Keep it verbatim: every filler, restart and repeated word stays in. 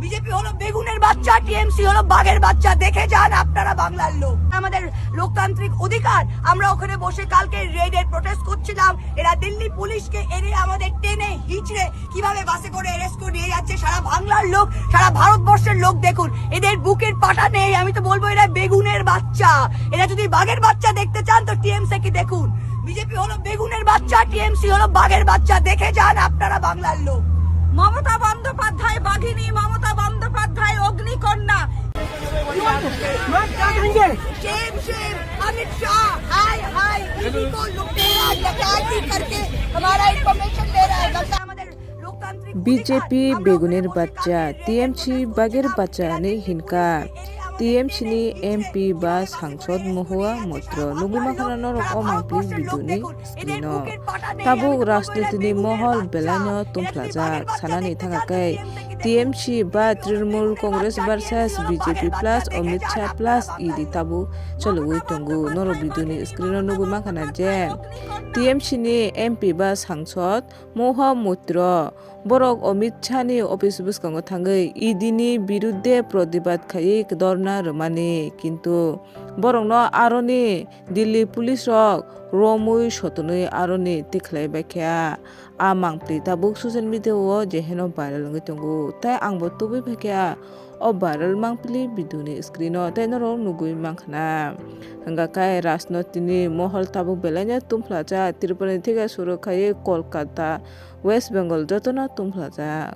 বিজেপি হলো বেগুনের বাচ্চা, টিএমসি হলো বাঘের বাচ্চা। দেখে যান আপনারা বাংলার লোক। আমাদের লোকতান্ত্রিক অধিকার, আমরা ওখানে বসে কালকে রেডের প্রোটেস্ট করছিলাম। এরা দিল্লি পুলিশকে এনে আমাদের টেনে হিচড়ে কিভাবে বাসে করে অ্যারেস্ট করে নিয়ে যাচ্ছে সারা বাংলার লোক, সারা ভারতবর্ষের লোক দেখুন। এদের বুকের পাটা নেই, আমি তো বলবো এরা বেগুনের বাচ্চা। এরা যদি বাঘের বাচ্চা দেখতে চান তো টিএমসি কে দেখুন। বিজেপি হলো বেগুনের বাচ্চা, টিএমসি হলো বাঘের বাচ্চা। দেখে যান আপনারা বাংলার লোক। মমতা বন্দ্যোপাধ্যায় বাঘিনী, মমতা বন্দ্যোপাধ্যায় অগ্নিকন্যা। शेम, शेम, अमित शाह, हाय, हाय, इन्हीं को लुटेरा डकैती करके हमारा इन्फॉर्मेशन ले रहा है। गलत। আমাদের লোকতান্ত্রিক অধিকার, বিজেপি আমরা বেগুনের ওখানে বসে বাচ্চা, কালকে রেডের টিএমসি প্রোটেস্ট বাঘের করছিলাম। বাচ্চা এরা হনি দিল্লি হিনকা। পুলিশকে এনে টিএমসি নি এমপি বা সাংসদ মহুয়া Moitra nugwi mankha norok o mangpili video ni screen o. Tabuk rajniti ni mohol belai no tungphlajak sanani thangkha khe TMC ba Trinamool Congress versus BJP plus Amit Shah plus E D tabuk chologwi tongo. Norok video ni screen o nugwi mankha na je TMC ni MP ba সাংসদ মহুয়া Moitra borok Amit Shah ni office bwskango thangwi E D ni birudde prodibad khaiwi dhorna rwmani, kintu borokno aroni Delhi police rok romwi sotonwi aroni tikhlai baikha. A mangpili tabuk social media o jeheno viral wngwi tongo, tei angbo tubui phaikha o viral mangpili video ni screen o, tei norok nugwi mankha na. Hwnkha khe rajniti ni mohol tabuk belaino tungphlajak, Tripura ni theke suru khaiwi Kolkata, West Bengal jotono tungphlajak.